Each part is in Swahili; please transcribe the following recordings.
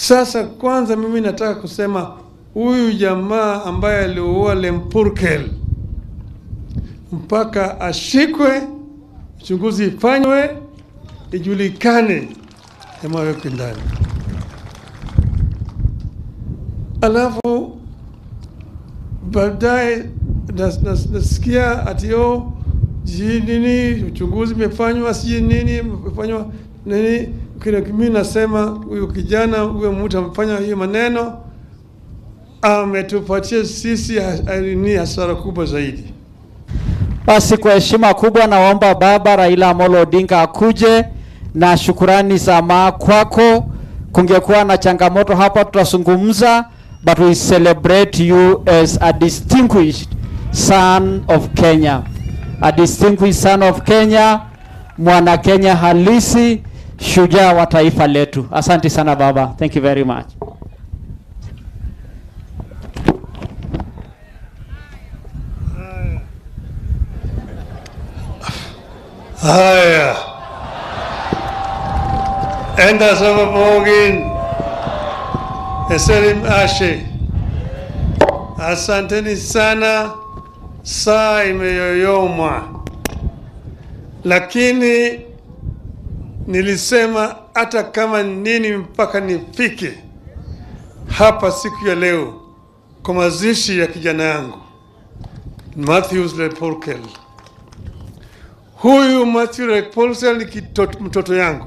Sasa kwanza mimi nataka kusema huyu jamaa ambaye aliua Lempurkel mpaka ashikwe, uchunguzi ifanywe, ijulikane jamaa awekwe ndani. Alafu baadaye nasikia ati nini uchunguzi umefanywa, sijui nini umefanywa nini. Mimi nasema huyu kijana, huyu mtu amefanya hiyo maneno, ametupatia sisi ni hasara kubwa zaidi. Basi kwa heshima kubwa naomba Baba Raila Amolo Odinga akuje na shukurani za maa kwako. Kungekuwa na changamoto hapa tutazungumza, but we celebrate you as a distinguished son of Kenya. A distinguished son of Kenya, mwana Kenya halisi, shujaa wa taifa letu. Asante sana baba. Thank you very much. Haya. Enda sama Bogin. Eselim Ashe. Asanteni sana. Saa imeyoyoma. Lakini nilisema hata kama nini mpaka nifike hapa siku ya leo kwa mazishi ya kijana yangu Matthews Lempurkel. Huyu Matthew Lempurkel ni mtoto yangu,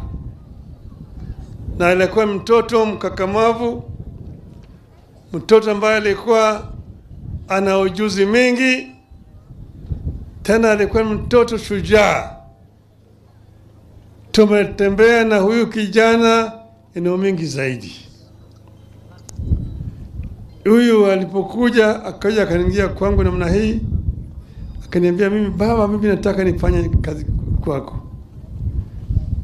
na alikuwa mtoto mkakamavu, mtoto ambaye alikuwa ana ujuzi mingi, tena alikuwa mtoto shujaa. Tumetembea na huyu kijana eneo mingi zaidi. Huyu alipokuja akaja akaingia kwangu namna hii, akaniambia mimi, baba, mimi nataka nifanye kazi kwako.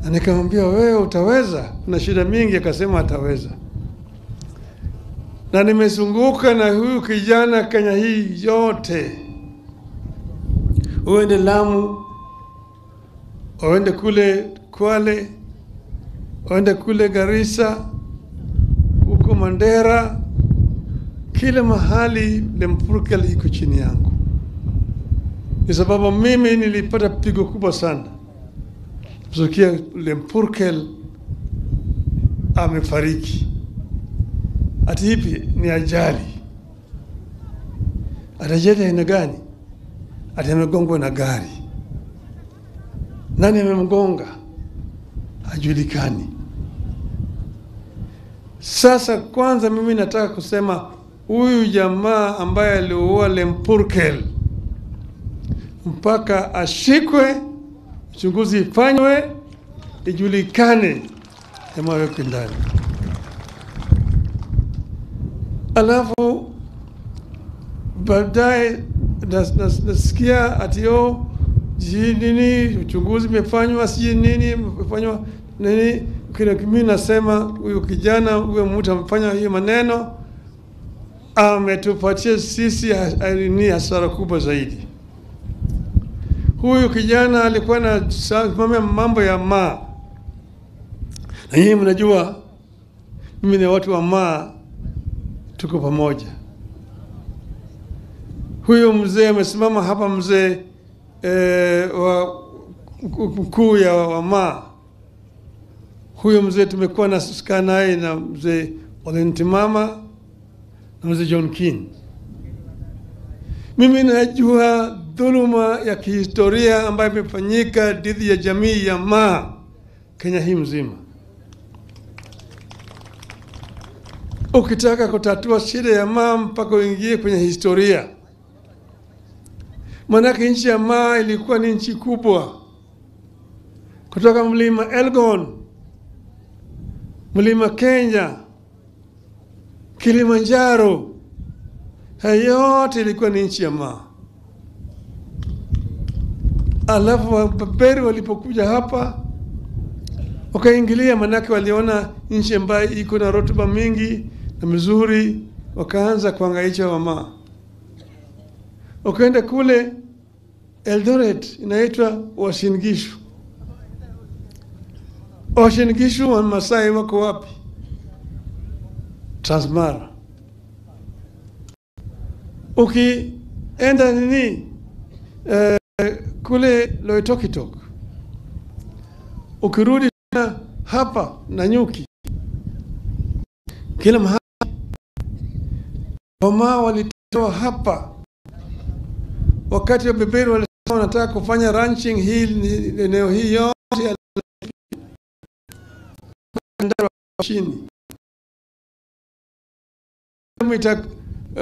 Na nikamwambia wewe utaweza? Kuna shida mingi. Akasema ataweza. Na nimezunguka na huyu kijana Kenya hii yote. Uende Lamu, uende kule Kwale, uende kule Garissa, huko Mandera, kila mahali Lempurkel iko chini yangu. Ni sababu mimi nilipata pigo kubwa sana. Kusikia Lempurkel amefariki. Ati ipi? Ni ajali. Ajali aina gani? Ati amegongwa na gari. Nani amemgonga? Hajulikani. Sasa kwanza mimi nataka kusema huyu jamaa ambaye aliua Lempurkel mpaka ashikwe, uchunguzi ifanywe, ijulikane jamaa awekwe ndani. Alafu baadaye nasikia ati nini uchunguzi umefanywa, sijui nini umefanywa nini. Mimi nasema huyu kijana, huyu mtu amefanya hiyo maneno, ametupatia sisi ni hasara kubwa zaidi. Huyu kijana alikuwa anasimamia mambo ya maa. Na nyinyi mnajua mimi na watu wa maa tuko pamoja. Huyu mzee amesimama hapa, mzee wa mkuu ya wa maa. Huyu mzee tumekuwa na naye na mzee Olentimama na mzee John King. Mimi najua dhuluma ya kihistoria ambayo imefanyika dhidi ya jamii ya maa Kenya hii mzima. Ukitaka kutatua shida ya maa mpaka uingie kwenye historia. Manake nchi ya maa ilikuwa ni nchi kubwa. Kutoka mlima Elgon, mlima Kenya, Kilimanjaro, hayo yote ilikuwa ni nchi ya maa. Alafu wababeri walipokuja hapa wakaingilia, manake waliona nchi ambayo iko na rutuba mingi na mzuri, wakaanza kuhangaisha wamaa. Wakaenda kule Eldoret, inaitwa Uasin Gishu. Uasin Gishu wa Masai wako wapi? Transmara. Ukienda nini kule Loitokitok, ukirudi hapa Nanyuki, kila mahali Wamaa walitoa hapa. Wakati wa beberu walisema wanataka kufanya ranching hii eneo hii yote ya chini mita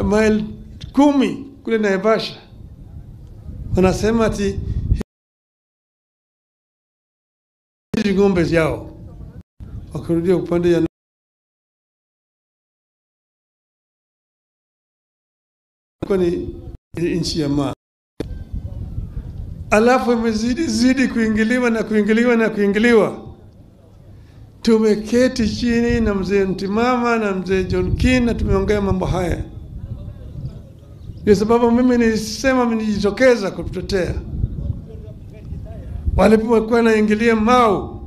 mile 10 kule Naivasha, wanasema ati hizi ng'ombe zao, wakirudia upande ya ni nchi ya Maa. Alafu imezidi zidi kuingiliwa na kuingiliwa na kuingiliwa. Tumeketi chini na mzee Ntimama na mzee John King na tumeongea mambo haya. Ndio sababu mimi nilisema nijitokeza kutetea. Walipokuwa naingilia Mau,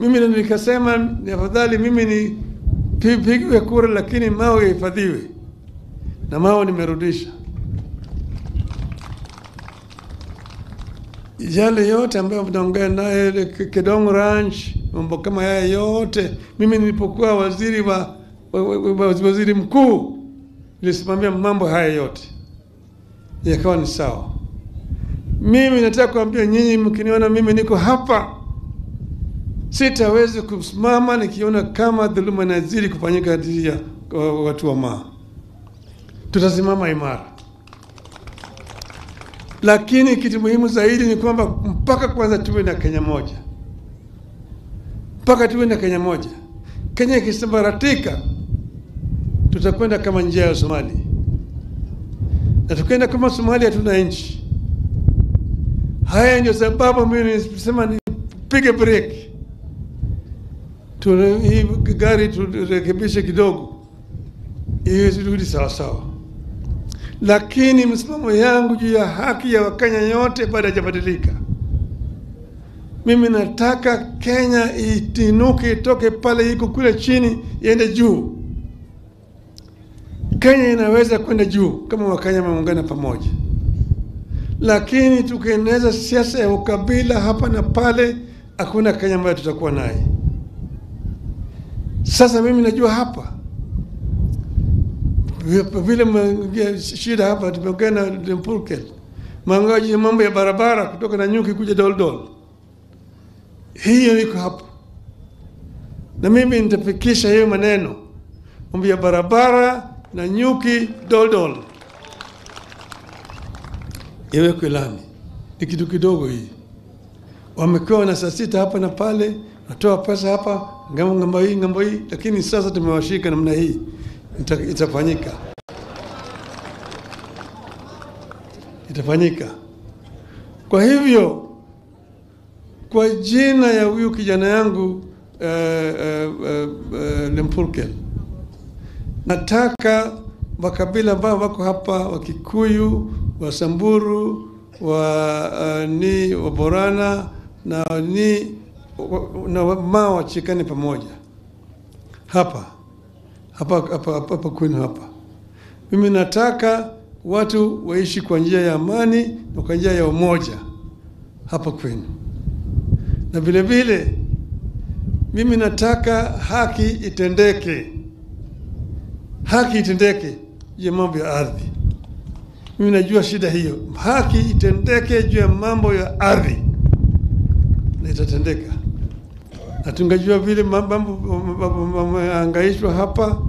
mimi nikasema ni afadhali mimi nipigwe kura lakini Mau ihifadhiwe. Na Mau nimerudisha. Yale yote ambayo tunaongea naye Kedong Ranch, mambo kama haya yote, mimi nilipokuwa waziri wa waziri mkuu nilisimamia mambo haya yote, yakawa ni sawa. Mimi nataka kuambia nyinyi, mkiniona mimi niko hapa, sitaweza kusimama nikiona kama dhuluma inazidi kufanyika dhidi ya watu wa Maa. Tutasimama imara. Lakini kitu muhimu zaidi ni kwamba mpaka kwanza tuwe na Kenya moja. Mpaka tuwe na Kenya moja. Kenya ikisambaratika, tutakwenda kama njia ya Somalia. Na tukienda kama Somalia hatuna nchi. Haya ndio sababu mimi nilisema nipige break. Hii gari turekebishe kidogo, ili turudi sawa sawa. Lakini msimamo yangu juu ya haki ya Wakenya yote bado haijabadilika. Mimi nataka Kenya itinuke, itoke pale iko kule chini iende juu. Kenya inaweza kwenda juu kama Wakenya wameungana pamoja. Lakini tukieneza siasa ya ukabila hapa na pale, hakuna Kenya ambayo tutakuwa naye. Sasa mimi najua hapa vile shida hapa tumeongea na Lempurkel, mangaji mambo ya barabara kutoka Nanyuki kuja Doldol, hiyo iko hapo, na mimi nitafikisha hiyo maneno, mambo ya barabara Nanyuki Doldol iwekwe lami. Ni kitu kidogo hii. Wamekuwa na saa sita hapa na pale, natoa pesa hapa ngambo hii ngambo hii, lakini sasa tumewashika namna hii. Itafanyika. Itafanyika. Kwa hivyo, kwa jina ya huyu kijana yangu Lempurkel, nataka makabila ambao wako hapa, Wakikuyu, Wasamburu, wa Borana na ni na Maa washikane pamoja hapa hapa hapa hapa kwenu hapa. Mimi nataka watu waishi kwa njia ya amani na kwa njia ya umoja hapa kwenu. Na vile vile mimi nataka haki itendeke. Haki itendeke juu ya mambo ya ardhi. Mimi najua shida hiyo. Haki itendeke juu ya mambo ya ardhi. Na itatendeka. Na tungejua vile mambo yahangaishwa hapa,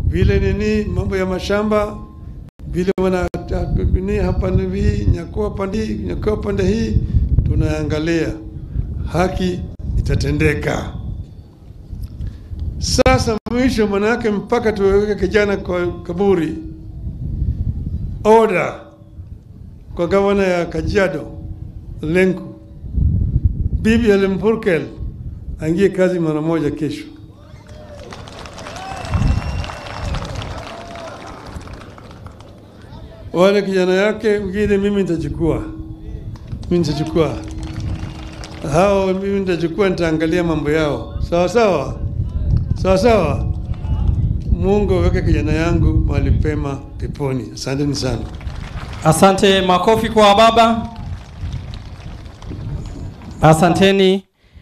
vile nini mambo ya mashamba, vile wana nini hapa ni nyakuwa pande hii, nyakuwa pande hii, tunaangalia haki itatendeka. Sasa mwisho manake mpaka tuweke kijana kwa kaburi. Order kwa gavana ya Kajiado Lenku, bibi ya Lempurkel aingie kazi mara moja kesho. Wale kijana yake mwingine mimi nitachukua. Mimi nitachukua. Hao mimi nitachukua, nitaangalia mambo yao. Sawa sawa? Sawa sawa? Mungu aweke kijana yangu mahali pema peponi. Asanteni sana. Asante, makofi kwa baba. Asanteni.